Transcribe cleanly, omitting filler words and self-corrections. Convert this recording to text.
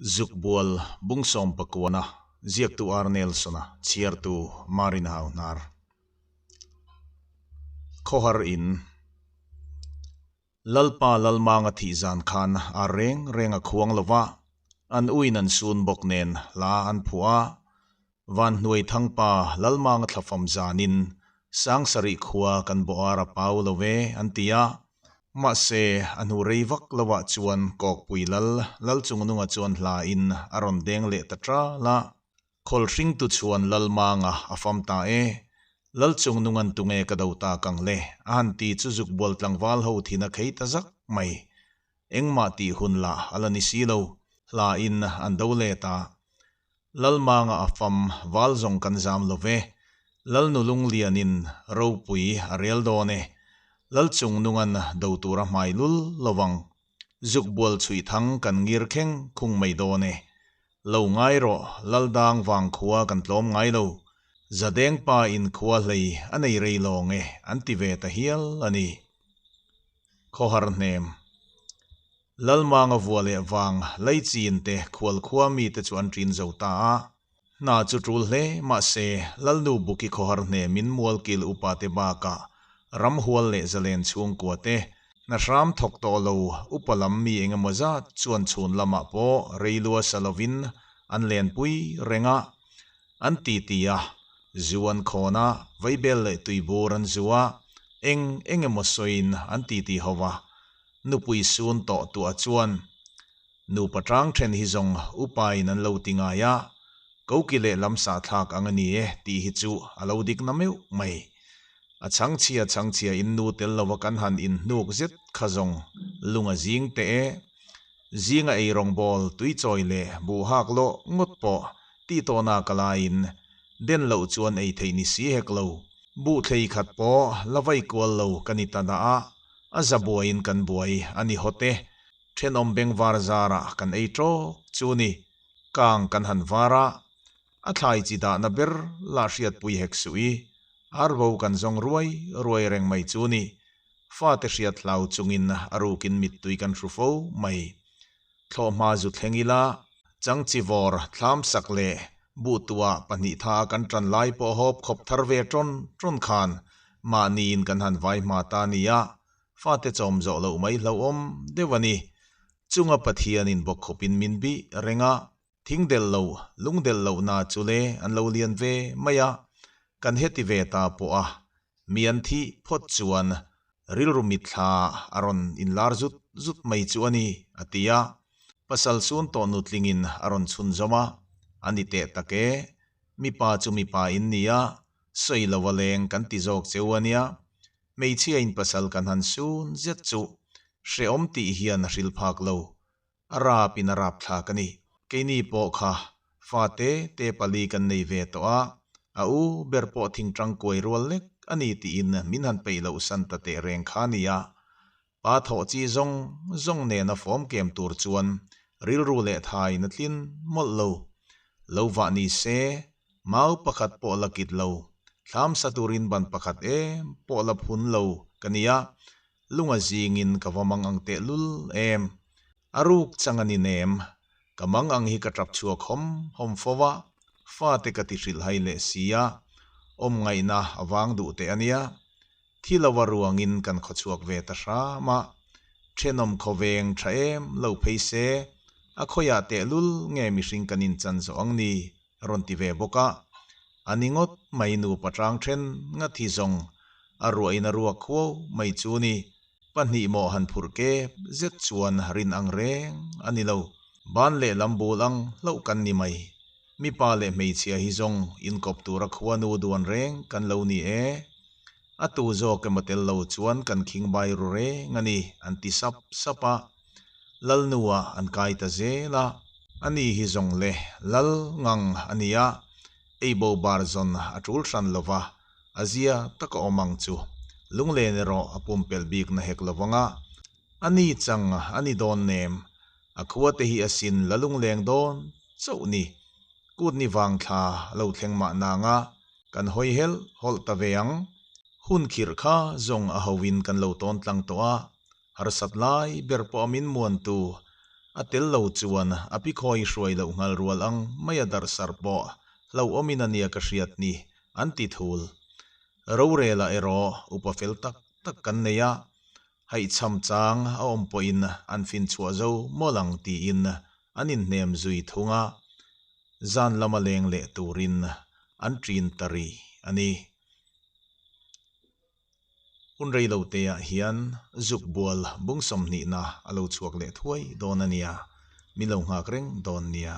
Zukbual Bungsawm Pakuana, ziaktu R. Nelson-a, chhiartu Marin Hauhnar. Khawhar in. Lalpa Lalmanga thih zan khan a reng reng a khuang lo va, an uin an sun bawk nen hla an phuah a. Van hnuai thangpa Lalmanga thlafam zanin Sangsarih khua kan bawh ar a pau lo ve an ti a. Mahse, a hnu rei vak lovah chuan Kawkpui Lal Lalchungnunga chuan hla in a rawn deng leh ta ṭal a. Khawlhringtu chuan Lalmanga a fam ta e. Lalchungnunga'n tunge ka do tak ang le? A han ti chu zukbual tlangval ho thin a khei ta zak mai. Engmah tih hun lah a la ni si lo, hla in an do let a. Lalmanga a fam val zawng kan zam lo ve. Lalnu Lunglianin ropui a rel dawn e. Lalchungnunga'n do tur a hmai lul lo vang. Zukbual chhuih thang kan ngir kheng khung mai dawn e. Lo ngai rawh, Laldang vang khua kan tlawm ngai lo. Zadeng pa in khua hlei a nei rei lawng e an ti ve ta hial a ni. Khawhar hnem. Lalmanga vua leh vang Leichin te khual khua mite chu an ṭin zo ta a. Hna chu ṭul hle mahse Lalnu Buki khawhar hnemin mualkil upa te bakah ramhual leh zalen chhungkua te hna hram thawk tawh lo upa lam mi engemaw zat chuan chhun lamah pawh reilua sa lovin an lenpui reng a. An titi a, zu an khawn a, vaibel leh tuibur an zu a, eng eng emaw sawiin an titi ho va. Nupui sun tawh tuah chuan nupa tang then hi zawng upain an lo ti ngai a, koki leh lam sahthlak ang a ni e tih hi chu a lo dik na meuh mai. A chhangchhia chhangchhia in nu tel lova kan han inhnuk zet kha zawng lung a zing teh e. Zinga ei rawngbawl tuichawi leh buh hak lawh ngawt pawh tih tawhna ka laiin den loh chuan ei theih ni si hek lo. Buh thlei khat pawh la vai kual lo ka ni ta dah a, a za buaiin kan buai a ni hawt e. Thenawm bengvar zarah kan ei tawk chu ni. Kang kan han var a, a thlai chi dahna ber lah hriatpui hek suh i, arbo kan zawng ruai ruai reng mai chu ni. Fate hriat hlau chungin a rukin mittui kan hru fo mai. Thlawhhma zu thleng ila, changchivawr thlam sak leh buhtuah pahnitha a kan tan lai pawh hawp khawp thar ve tawn tawn khan mahniin kan han vai hma ta nia, fate chawm zawh loh mai hlauhawm deuh a ni. Chunga Pathianin bawk khawpin min bih reng a, Thing del lo, lung del loh na chu le an lo lian ve mai a, kan heti ve ta pawh a, mi an thih phawt chuan rilru mitthla a rawn inlar zut zut mai chu a ni, a ti a. Pasal sun tawh nutlingin a rawn chhunzawm a, a ni teh tak e, mipa chu mipa in nia, sawi lo a leng kan ti zawk cheu a nia, hmeichhia in pasal kan han sun zet chu hrehawm tih hian a hrilh phak lo, A rap in a rap thlak a ni. Keini pawh kha fa te te pali kan nei ve tawh a, a u ber pawh thingtang kuai rual lek a ni tiin min han peih loh san ta teh reng kha a nia. Pa thawh chi zawng zawng nena fawm kem tur chuan rilru leh thai in a tlin mawlh lo. Lo vah ni se, mau pakhat pawh la kit lo, thlam sa turin ban pakhat em pawh la phun lo ka nia. Lunga zingin ka va mang ang tehlul em? A ruk chang a ni nem. Ka mang ang hi ka tap chhuak hawm hawm fo a, fate ka ti hrilh hai leh si a, awm ngaihna a vang duh teh a nia. Thi lo a ruangin kan khaw chhuak ve ta hram a, thenawm khawveng tha em lo phei se, a khawiah tehlul nge mihring kan inchan zawh ang ni? rawn ti ve bawk a, a ni ngawt mai nupa tang then ngat hi zawng a ruahin a ruak khuau mai chu ni. Pahnih maw han phurh kep zet chuan rin ang reng a ni lo. Ban leh lam bul ang hlauh kan ni mai. Mipa leh hmeichhia hi zawng inkawp tura khuanu duan reng kan lo ni e. A tu zawk emaw tel lo chuan kan khing bai ru reng a ni an ti sap sap a. Lalnua an kai ta zel a. Ani hi zawng le lal ngang a ni a, ei bo bar zawn a tul hran lo va, a zia taka awm ang chu. Lunglen erawh a pumpelh bik na hek lo vang a, a ni chang a ni dawn nem, a khua te hi a sin la lungleng dawn chauh ni. Kut ni vang thla lo thleng mah nang a, kan hawi helh hawlh ta ve ang. Hun khirh kha zawng a ho in kan lo tawn tlang tawh a, Harsat lai ber pawh a min muantu A tel lo chuan a pi khawi hruai loh nghal rual ang maia darh sarh pawh hlauhawmin a nia ka hriat ni an ti thul. Rorel-ah erawh upa fel tak tak kan nei a, haihchham chang a awm pawhin an finchhuah zo mawlh ang tiin an inhnem zui thung a, zan lama leng leh turin an ṭin ta rih a ni. Hun rei lo teah hian zuk bual bung sawmhnihna a lo chhuak leh thuai dawn a nia, min lo nghak reng dawn nia.